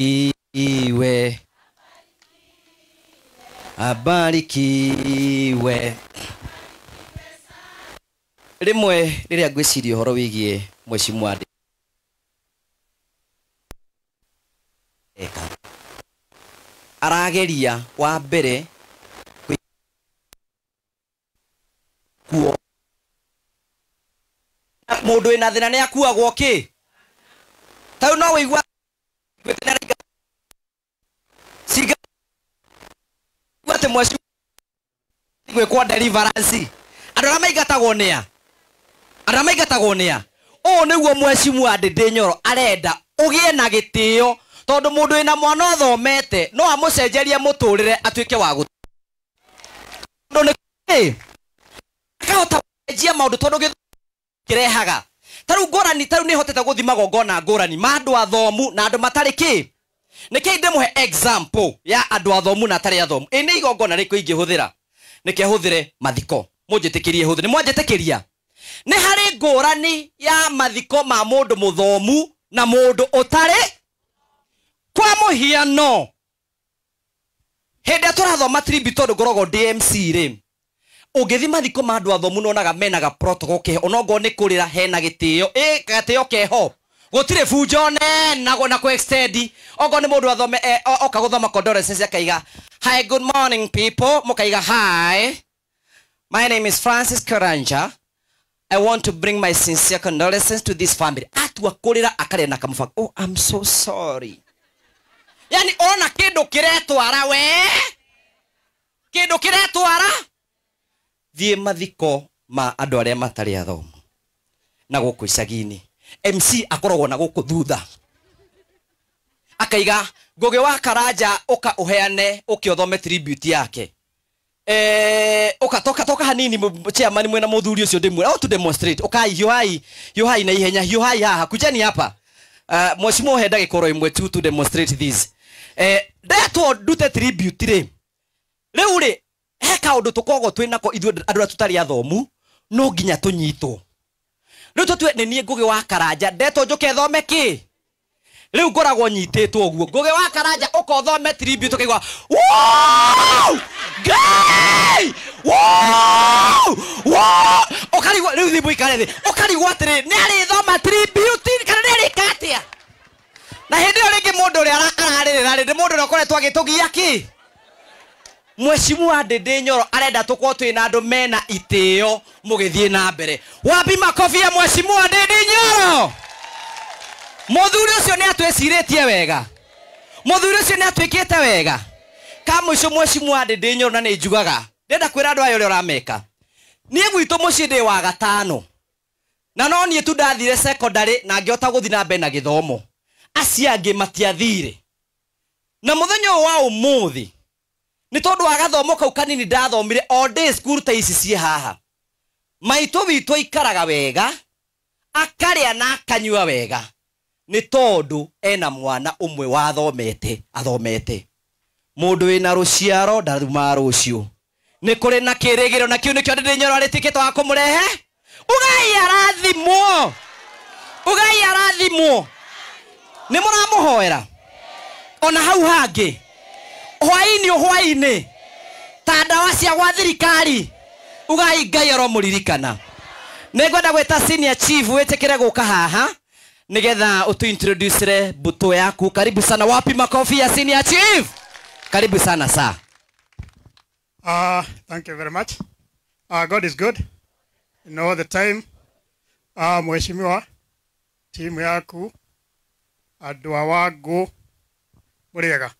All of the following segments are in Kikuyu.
Abarikiwe, abarikiwe. Rĩmwe rĩrĩa ngwĩciria ũhoro wĩgiĩ mheshimiwa eka arageria wa mbere kuo mũndũ wĩna thĩna nĩ akuagwo kĩ tau no wĩigua cinga atĩ mweci gwĩkwo deliverance. Andũ arĩa maingatagwo nĩ a, andũ arĩa maingatagwo nĩ a. Ũũ nĩguo mheshimiwa Ndindi Nyoro arenda ũgĩe na gĩtĩo, tondũ mũndũ wĩna mwana ũthomete no amũcenjerie mũtũrĩre atuĩke wa gũ tondũ nĩ kĩ akahota gũcenjia maũndũ, tondũ gĩthomo kĩrehaga tarĩu ngũrani. Tarĩu nĩ hotete gũthiĩ magongona ngũrani ma andũ athomu na andũ matarĩ kĩ. Nĩkĩ ndĩmũhe example ya andũ athomu na atarĩ athomu? Ĩ nĩ igongona rĩkũ ingĩhũthĩra? Nĩke hũthĩre mathiko. Mũnjĩtĩkĩrie hũthĩre? Nĩ mwanjĩtĩkĩria? Nĩ harĩ ngũrani ya mathiko ma mũndũ mũthomu na mũndũ ũtarĩ. Kwa mũhiano, hĩndĩ ĩrĩa tũrathoma tribute, tondũ ngoragwo ndĩ MC rĩ, ũngĩthiĩ mathiko ma andũ athomu nonaga menaga protocol keho, onokorwo nĩ kũrĩra hena gĩtĩo, ĩ gatĩo keho, gũtirĩ bunjo nene na kũ extend. Okorwo nĩ mũndũ athome oka gũthoma condolences, akaiga, "Hi, good morning people," mũkaiga, "Hi, my name is Francis Karanja. I want to bring my sincere condolences to this family." Atua kũrĩra akarĩa na kamũbanga, "Oh, I'm so sorry." Yani ona kĩndũ kĩretwara we, kĩndũ kĩretwara. Thiĩ mathiko ma andũ arĩa matarĩ athomu na gũkũ icagi-inĩ, MC akoragwo na gũkũ thutha akaiga, "Ngũgĩ wa Karanja, ũka ũheane, ũke ũthome tribute yake." Ũka toka toka hanini, chairman mwena mũthuri ũcio ndĩmwĩra, oh, to demonstrate. Ũkai, hiũhai, hiũhai na ihenya, hiũhai haha, kujeni hapa. Mheshimiwa, he ndagĩka oro ĩmwe tu to demonstrate this. Ndetwo ndute tribute rĩ, rĩu rĩ he kaũndũ tũkoragwo twĩ nako ithuĩ andũ arĩa tũtarĩ athomu, no nginya tũnyitwo. Rĩu tũtue nĩ niĩ Ngũgĩ wa Karanja, ndetwo njũke thome kĩ, rĩu ngoragwo nyitĩtwo ũguo, "Ngũgĩ wa Karanja, ũka ũthome tribute." Ũkaigua, "Wow! Ngai! Wow! Wow!" Ũkarigwo rĩu thiĩ mũikare thĩ, ũkarigwo atĩrĩ, nĩ arĩthoma tribute kana nĩ arĩka atĩa? Na hĩndĩ ĩyo rĩngĩ mũndũ ũrĩa ararĩrĩra rĩ, nĩ mũndũ ũrĩa ũkoretwo agĩtũgia kĩ. Mheshimiwa Ndindi Nyoro arenda tũkorwo twĩna andũ mena itĩo mũgĩthiĩ na mbere. Wapi makobi ya Mheshimiwa Ndindi Nyoro? Mũthuri ũcio nĩ atwĩcirĩtie wega, mũthuri ũcio nĩ atwĩkĩte wega. Ka mũico, Mheshimiwa Ndindi Nyoro, na nĩ njugaga ndĩrenda kwĩra andũ aya ũrĩa ũrameka. Niĩ gwitũ mũciĩ ndĩ wa gatano, na no niĩ tu ndathire secondary na ngĩhota gũthiĩ na mbere na gĩthomo, acio angĩ matiathire. Na mũthenya ũyũ wa ũmũthĩ, nĩ tondũ wa gathomo kau kanini ndathomire o ndĩ cukuru ta ici ciĩ haha, maitũ witũ aikaraga wega, akarĩa na akanyua wega, nĩ tondũ ena mwana ũmwe wathomete athomete. Mũndũ wĩna rũciaro ndarumaga rũciũ, nĩ kũrĩ na kĩrĩgĩrĩro, na kĩu nĩkĩo Ndindi Nyoro arĩtĩkĩte wa kũmũrehe. Ugai arathimwo, ugai arathimwo. Nĩ mũramũhoera ona hau hangĩ hwainĩ, hwainĩ ta ndawa cia gwa thirikari. Ugai Ngai aromũririkana. Nĩ ngwenda gwĩta senior chief wĩtĩkĩre gũka haha nigetha utu introduce mbũtũ yaku. Karibu sana. Wapi makofi ya senior chief? Karibu sana sa. Thank you very much. God is good in all the time. Mheshimiwa, timu yaku, andũ a Wangũ, mũrĩega?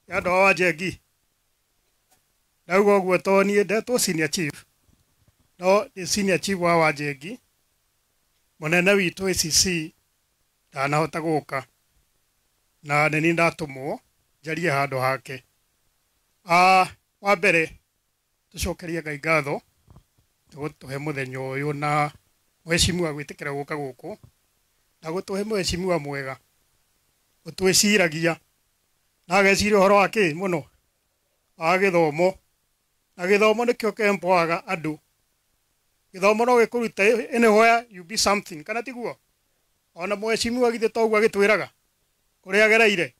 Nĩ andũ a Wanjengi. Ndauga ũguo to niĩ ndetwo senior chief, no nĩ senior chief wa Wanjengi. Mũnene witũ ACC ndanahota gũka, na nĩ niĩ ndatũmwo njarie handũ hake. Wa mbere tũcokerie Ngai ngatho gũtũhe mũthenya ũyũ na mheshimiwa gwĩtĩkĩra gũka gũkũ na gũtũhe mheshimiwa mwega ũtwĩciragia na ageciria ũhoro wa kĩ mũno wa gĩthomo, na gĩthomo nĩkĩo kempoaga andũ. Gĩthomo no gĩkũrute anywhere you be something, kana tiguo? Ona mheshimiwa githĩ toguo agĩtwĩraga? Kũrĩa agereire.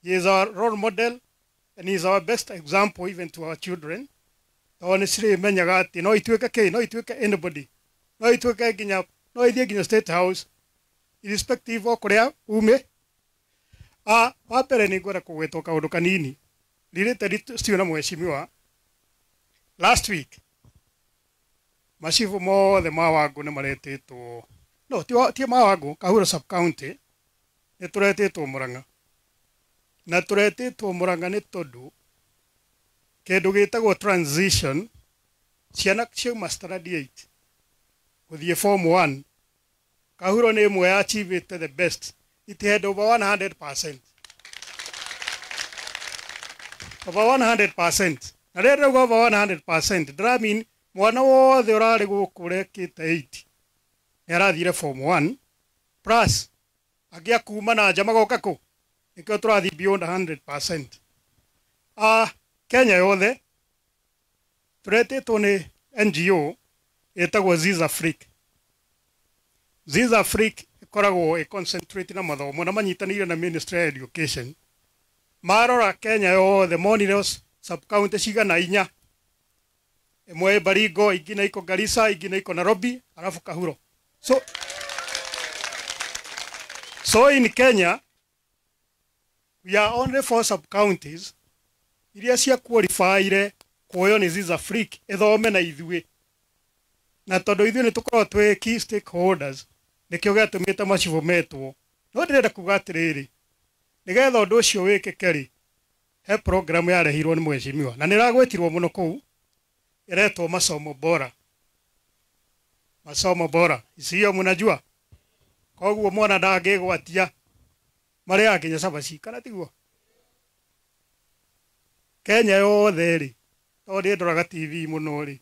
He is our role model and he is our best example even to our children. Tondũ nĩ cirĩmenyaga atĩ no ituĩke kĩ, no ituĩke anybody, no ituĩke nginya, no ithiĩ nginya State House irrespective of kũrĩa ume. Wa mbere nĩ ngwenda kũgwetwo kaũndũ kanini related still na mheshimiwa. Last week macibu mothe ma Wangũ nĩ maretĩtwo, no ti ma Wangũ, Kahuro sub county nĩ tũretĩtwo Murang'a, na tũretĩtwo Murang'a nĩ tondũ kĩndũ gĩtagwo transition, ciana ciauma standard 8 gũthiĩ form 1, Kahuro nĩ ĩmwe ya achieved the best. It had over 100%. Over 100%. Na rĩrĩa ndĩrauga over 100%, ndĩramean mwana wothe ũrarĩ gũkũ ũrekĩte 8 nĩ arathire form 1 plus angĩ akuma na nja magoka kũ, nĩkĩo tũrathiĩ beyond 100%. Kenya yothe tũretĩtwo nĩ NGO ĩtagwo Ziza Freak. Ziza Freak ĩkoragwo ĩ concentrate na mathomo na manyitanĩire na Ministry of Education. Marora Kenya yothe monire sub county cigana inya, ĩmwe Baringo, ingĩ iko Garissa, ingĩ iko Nairobi, alafu Kahuro. So in Kenya we are only 4 sub counties iria cia qualifyire kuoywo nĩ Ziza Freak ĩthome na ithuĩ, na tondũ ithuĩ nĩ tũkoragwo twĩ key stakeholders nĩkĩo gĩatũmĩte macibũ metwo. No ndĩrenda kuga atĩrĩrĩ, nĩgetha ũndũ ũcio wĩkĩke rĩ, he program yarehirwo nĩ mheshimiwa na nĩragwetirwo mũno kũu, ĩretwo masomo bora. Masomo bora isiyo mnajua, koguo mwana ndangĩgwatia marĩa nginya cabaci kana tiguo. Kenya yothe rĩ, tondũ niĩ ndoraga TV mũno rĩ,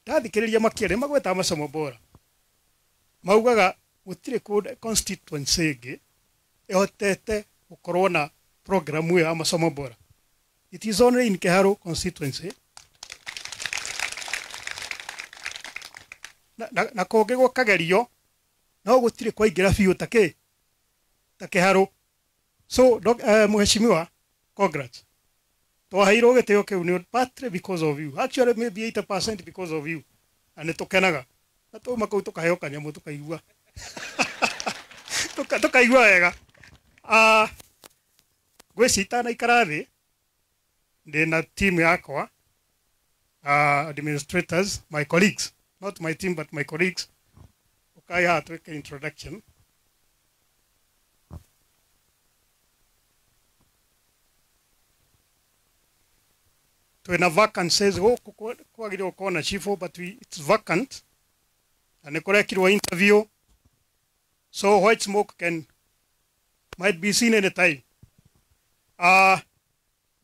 ndathikĩrĩria makĩria magwetaga masomo bora, maugaga gũtirĩ kũndũ constituency ĩngĩ ĩhotete gũkorwo na program ĩyo ya masomo bora. It is only in Kiharu constituency. Na kũngĩ gũkagerio no gũtirĩ kwaingĩra biũ ta kĩ, ta Kiharu. So mheshimiwa, congrats. Twaheirwo gĩtĩo kĩu nĩ partly because of you, actually maybe 80% because of you, na nĩ tũkenaga na twauma kũu tũkaheo kanyamũ tũkaigua tũkaigua wega. Ngwĩciria itanaikara thĩ ndĩna team yakwa, administrators, my colleagues, not my team but my colleagues. Ũkai haha twĩke introduction. Twĩna vacancies gũkũ kwagĩrĩirwo gũkorwo na chief, but it's vacant na nĩ kũrekirwo interview, so white smoke can might be seen any time.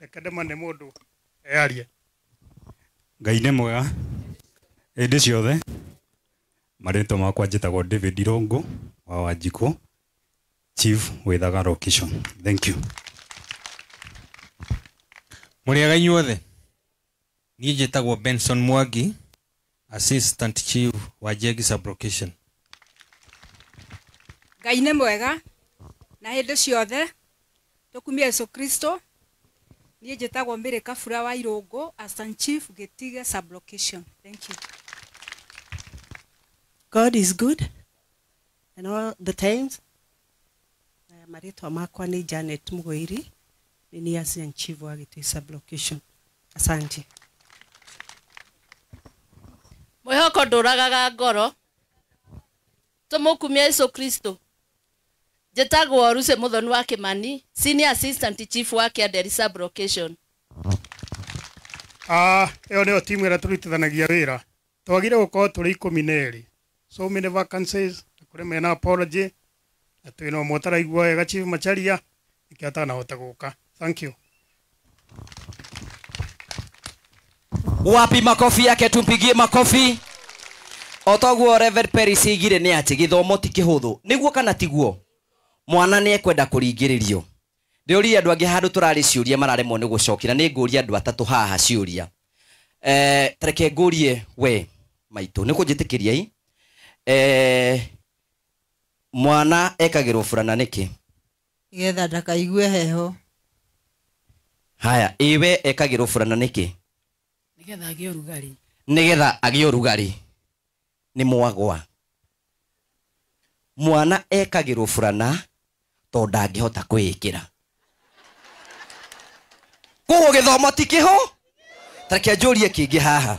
Reke ndĩmane mũndũ eyarie. Ngai nĩ mwega hĩndĩ ciothe. Marĩtwa makwa njĩtagwo David Irũngũ wa Wanjikũ, chief withaga location. Thank you. Mũrĩega inyuothe. Niĩ njĩtagwo Benson Mwangi, assistant chief wa Jegi sub-location. Ngai nĩ mwega na hĩndĩ ciothe, tũkumie Yesu Kristo. Niĩ njĩtagwo Mary Kabura wa Irũngũ, assistant chief Gĩtige sub-location. Thank you. God is good and all the times. Marĩtwa makwa nĩ Janet Mugwĩri, nĩ niĩ assistant chief wa Gĩtui sub-location. Asante. Mwĩhoko ndũragaga ngoro, tũmũkumie Yesu Kristo. Njĩtagwo Lucy Muthoni wa Kimani, senior assistant chief wa Kĩanderi sub-location. Ĩyo nĩyo timu ĩrĩa tũrutithanagia wĩra. Twagire gũkorwo tũrĩ 12. So many vacancies, na kũrĩ mena apology, na twĩna ũmwe ũtaraigua wega Chief Macharia, nĩkĩo atanahota gũka. Thank you. Wapi makofi yake, tumpigie makofi. Otoguo Reverend Peris igire nĩ atĩ gĩthomo ti kĩhũthũ. Nĩguo kana tiguo? Mwana nĩ ekwenda kũringĩrĩrio. Ndĩũrie andũ angĩ handũ tũrarĩ ciũria mararemwo nĩ gũcokia, na nĩ ngũria andũ atatũ haha ciũria. Tareke ngũrie we maitũ, nĩ kũnjĩtĩkĩria i? Mwana ekagĩrwo burana nĩkĩ? Nĩgetha ndakaigue heho. Haya, iwe ekagĩrwo burana nĩkĩ? Nĩgetha agĩe ũrugarĩ. Nĩgetha agĩe ũrugarĩ. Nĩ mwagwa. Mwana ekagĩrwo burana tondũ ndangĩhota kwĩĩkĩra. Koguo gĩthomo ti kĩho? Tareke njũrie kĩngĩ haha.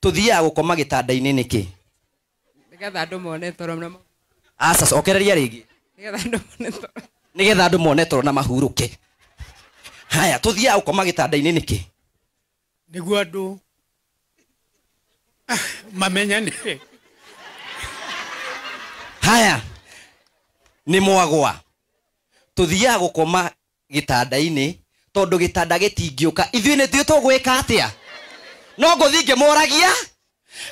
Tũthiaga gũkoma gĩtanda-inĩ nĩkĩ? Nĩgetha andũ mone toro na Aca, cokereria rĩngĩ. Nĩgetha andũ mone toro. Nĩgetha andũ mone toro na mahurũke. Haya, tũthiaga gũkoma gĩtanda-inĩ nĩkĩ? Nĩguo andũ mamenyane. Haya, nĩ mwagwa. Tũthiaga gũkoma gĩtanda-inĩ tondũ gĩtanda gĩtingĩũka. Ithuĩ nĩ tũĩ tũgwĩka atĩa? No ngũthiĩ ngĩmũragia.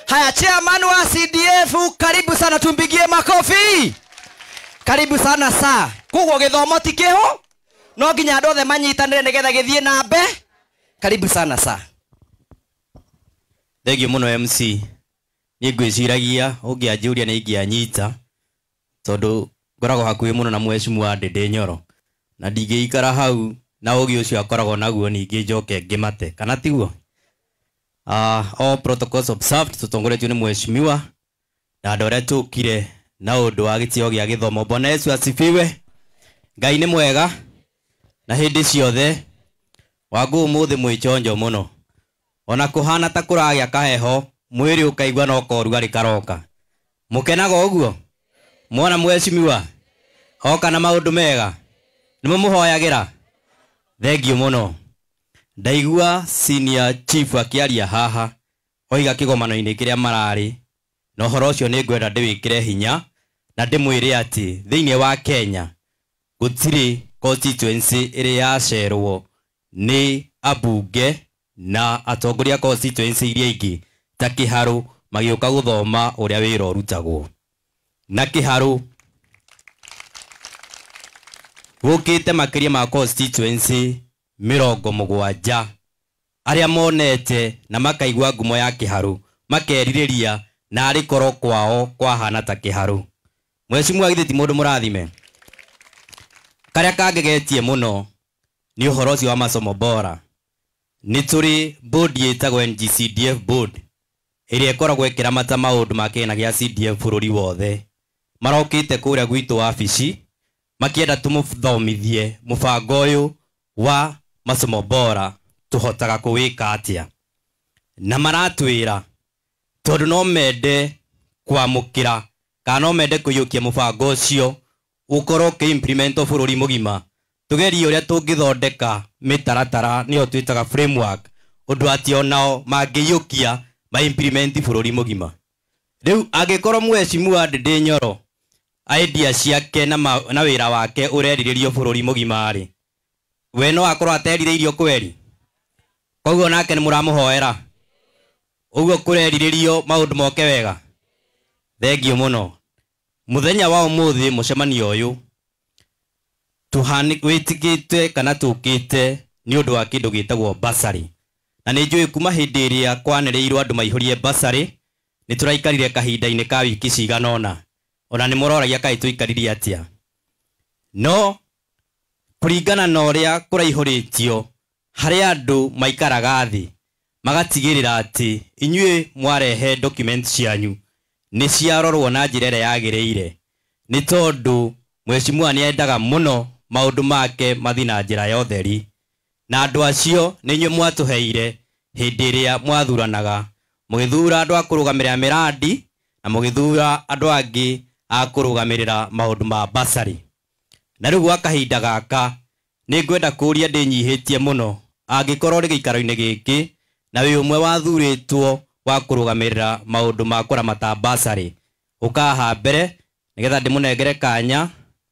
Haya, chairman wa CDF, karibu sana, tumpigie makofi. Karibu sana sa. Koguo gĩthomo ti kĩho? No nginya andũ othe manyitanĩre nĩgetha gĩthiĩ na mbere. Karibu sana sa. Thengiũ mũno MC. Niĩ ngwĩciragia ũngĩanjũria nĩ ingĩanyita tondũ ngoragwo hakuhĩ mũno na mheshimiwa Ndĩndĩ Nyoro na ndingĩikara hau na ũgĩ ũcio akoragwo naguo ningĩ njoke ngĩmate, kana tiguo? All protocols observed, tũtongoretio nĩ mheshimiwa na andũ arĩa tũkire na ũndũ wa gĩtĩo gĩa gĩthomo. Bwana Yesu asifiwe. Ngai nĩ mwega na hĩndĩ ciothe. Wangũ ũmũthĩ mwĩchonjo mũno, ona kũhana ta kũragĩa kaheho mwĩrĩ ũkaigua no korugarĩ karoka. Mũkenaga ũguo mwona mheshimiwa oka na maũndũ mega, nĩ mũmũhoyagĩra. Thengiũ mũno. Ndaigua senior chief akĩaria haha oiga kĩgomano-inĩ kĩrĩa mararĩ, na ũhoro ũcio nĩ ngwenda ndĩwĩkĩre hinya na ndĩmwĩre atĩ thĩinĩ wa Kenya gũtirĩ constituency ĩrĩ yacerwo nĩ ambunge na atongoria constituency iria ingĩ ta Kĩharũ magĩũka gũthoma ũrĩa wĩra ũrutagwo. Na Kĩharũ gũkĩte makĩria ma constituency 70 arĩa monete na makaigua ngumo ya Kĩharũ makerirĩria na arĩ korwo kwao kwahana ta Kĩharũ. Mheshimiwa githĩ ti mũndũ mũrathime? Karĩa kangegetie mũno nĩ ũhoro ũcio wa masomo bora. Nĩ tũrĩ board ĩtagwo NGCDF board ĩrĩa ĩkoragwo ĩkĩramata maũndũ ma kĩgĩna gĩa CDF bũrũri wothe. Marokĩte kũrĩa gwitũ wabici makĩenda tũmũthomithie mũbango ũyũ wa masomo bora tũhotaga kũwĩka atĩa, na maratwĩra tondũ no mende kwamũkĩra kana no mende kũiyũkia mũbango ũcio ũkorwo ũkĩ-implement bũrũri mũgima, tũgerie ũrĩa tũngĩthondeka mĩtaratara nĩyo twĩtaga framework, ũndũ atĩ onao mangĩiyũkia ma-implement bũrũri mũgima. Rĩu angĩkorwo mheshimiwa Ndĩndĩ Nyoro idea ciake na wĩra wake ũrerirĩrio bũrũri mũgima rĩ, we no akorwo aterirĩirio kweri? Koguo nake nĩ mũramũhoera ũguo kũrerirĩrio maũndũ moke wega. Thengiũ mũno. Mũthenya wa ũmũthĩ mũcemanio ũyũ wĩtĩkĩte kana tũkĩte nĩ ũndũ wa kĩndũ gĩtagwo bursary. Na nĩ njũĩ kuma hĩndĩ ĩrĩa kwanĩrĩirwo andũ maihũrie bursary nĩ tũraikarire kahinda-inĩ ka wiki cigana ũna, ona nĩ mũroragia kaĩ tũikaririe atĩa. No kũringana na ũrĩa kũraihũrĩtio harĩ andũ maikaraga thĩ magatigĩrĩra atĩ inyuĩ mwarehe document cianyu nĩ ciarorwo na njĩra ĩrĩa yagĩrĩire, nĩ tondũ mheshimiwa nĩ endaga mũno maũndũ make mathiĩ na njĩra ya ũtheri, na andũ acio nĩ inyuĩ mwatũheire hĩndĩ ĩrĩa mwathuranaga, mũgĩthura andũ a kũrũgamĩrĩra mĩrandi na mũgĩthura andũ angĩ a kũrũgamĩrĩra maũndũ ma bursary. Na rĩu gwa kahinda gaka nĩ ngwenda kũũria ndĩnyihĩtie mũno, angĩkorwo ũrĩ gĩikaro-inĩ gĩkĩ na wĩ ũmwe wathurĩtwo wa kũrũgamĩrĩra maũndũ ma kũramata bursary, ũkaha mbere nĩgetha ndĩmũnengere kanya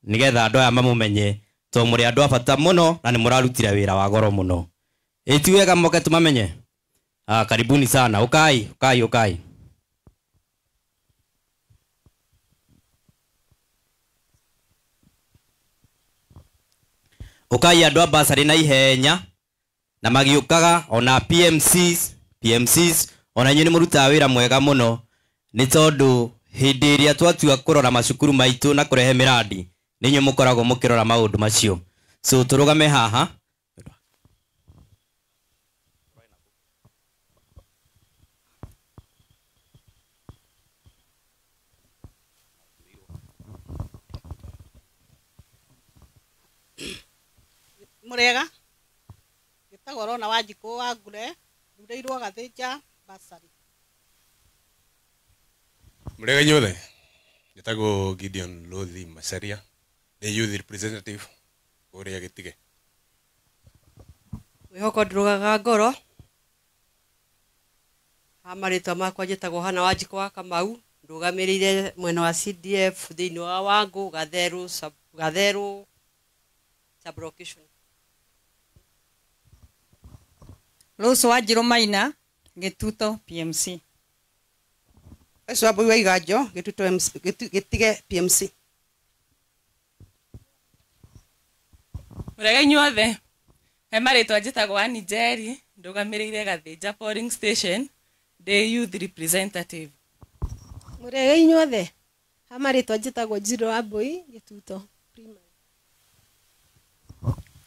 nĩgetha andũ aya mamũmenye, tondũ mũrĩ andũ a bata mũno na nĩ mũrarutire wĩra wa goro mũno. Ĩ ti wega moke tũmamenye? Karibuni sana. Ukai, ukai, ukai. Ukai andũ a bursary na ihenya na magiũkaga ona PMCs ona inyuĩ nĩ mũrutaga wĩra mwega mũno, nĩ tondũ hĩndĩ ĩrĩa twatua kũrora macukuru maitũ na kũrehe mĩrandi Nĩ inyuĩ mũkoragwo mũkĩrora maũndũ macio. So tũrũgame haha. Murega gitagwo Rona Wanjikũ wa Ngure thureirwo Gathĩnja Basari. Murega inyuothe, njĩtagwo Gideon Lothi Macharia, the youth representative kũrĩa Gĩtige. Mwĩhoko ndũrũgaga ngoro. Ha marĩtwa makwa njĩtagwo Hana Wanjikũ wa Kamau, ndũgamĩrĩire mwena wa CDF thĩinĩ wa Wangũ Gatheru sub Gatheru sublocation. Rose Wanjirũ Maina, Gĩtuto PMC. Rose Wambui wa Iganjo, Gĩtuto MC, Gĩtige PMC. Mũrega inyuothe, he marĩtwa njĩtagwo Annie Njeri, ndũgamĩrĩire Gathĩnja polling station, ndĩ youth representative. Mũrega inyuothe, he marĩtwa njĩtagwo Njirũ Wambui, Gĩtuto primary.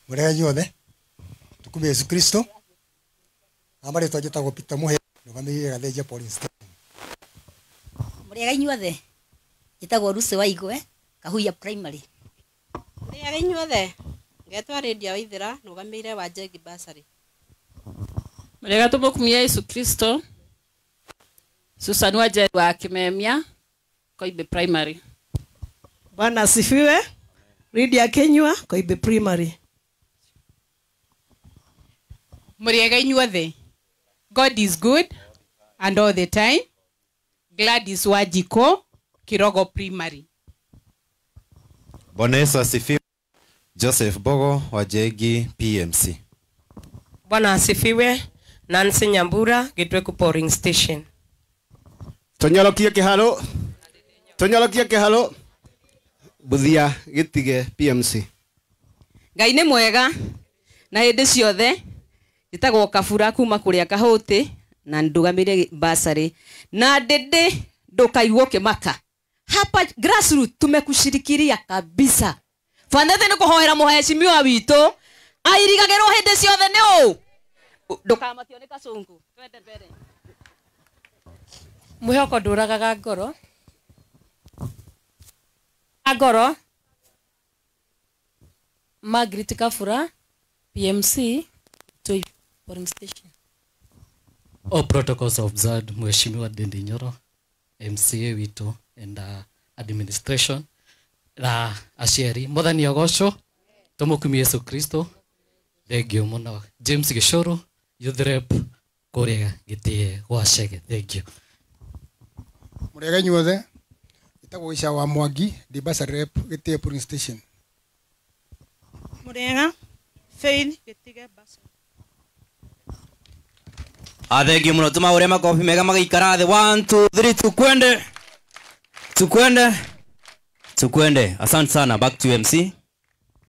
Mũrega inyuothe, tukumie Yesu Kristo. Ha marĩtwa njĩtagwo Peter Muhe, ndũgamĩrĩire Gathĩnja polling station. Mũrega inyuothe, njĩtagwo Lucy Waigwe, Kahuya primary. Mũrega inyuothe, ngetwa Lydia Waithera, ndũgamĩrĩire Wanjegi Basari. Mũrega tũmũkumia Yesu Kristo. Susan Wanjeri wa Kimemia, Koibe primary. Bwana asifiwe. Lydia Kenywa, Koibe primary. Mũrega inyuothe. God is good and all the time. Gladys Wajiko, Kirogo primary. Bwana Yesu asifiwe. Joseph Bogo wa Jegi PMC. Bwana asifiwe. Nancy Nyambura, Gitweku polling station. Tonyorokie kiharo. Tonyorokie kiharo. Buthia Gitige PMC. Ngai nĩ mwega na hĩndĩ ciothe. Njĩtagwo Kabura kuma kũrĩa Kahũtĩ na ndũgamĩrĩire basari na ndĩndĩ ndũkaigwo kĩmaka. Hapa grassroots tumekushirikiria kabisa. Fanathe nĩ kũhoera mũhecimiwa witũ airigagĩrwo hĩndĩ ciothe nĩ ũ ndũkamakio nĩ kacungu. Twende mbere. Mwĩhoko ndũragaga ngoro. Ngoro. Margaret Kabura, PMC, Toi polling station. All protocols observed, Mheshimiwa Ndindi Nyoro, MCA witũ and administration na aciari. Mwathani agocwo, tũmũkumie Yesu Kristo. Thank you mũno. James Gĩcũrũ, youth rep kũrĩa Gĩtĩe gwa Chege. Thank you. Mũrega inyuothe, njĩtagwo Gĩca wa Mwangi, ndĩ bursary rep Gĩtĩe polling station. Mũrega, Faith Gĩtige bursary. Thank you mũno. Tũmahũre makobi mega magaikara thĩ. 1 2 3 tukwende. Tukwende. Tukwende. Asante sana. Back to MC.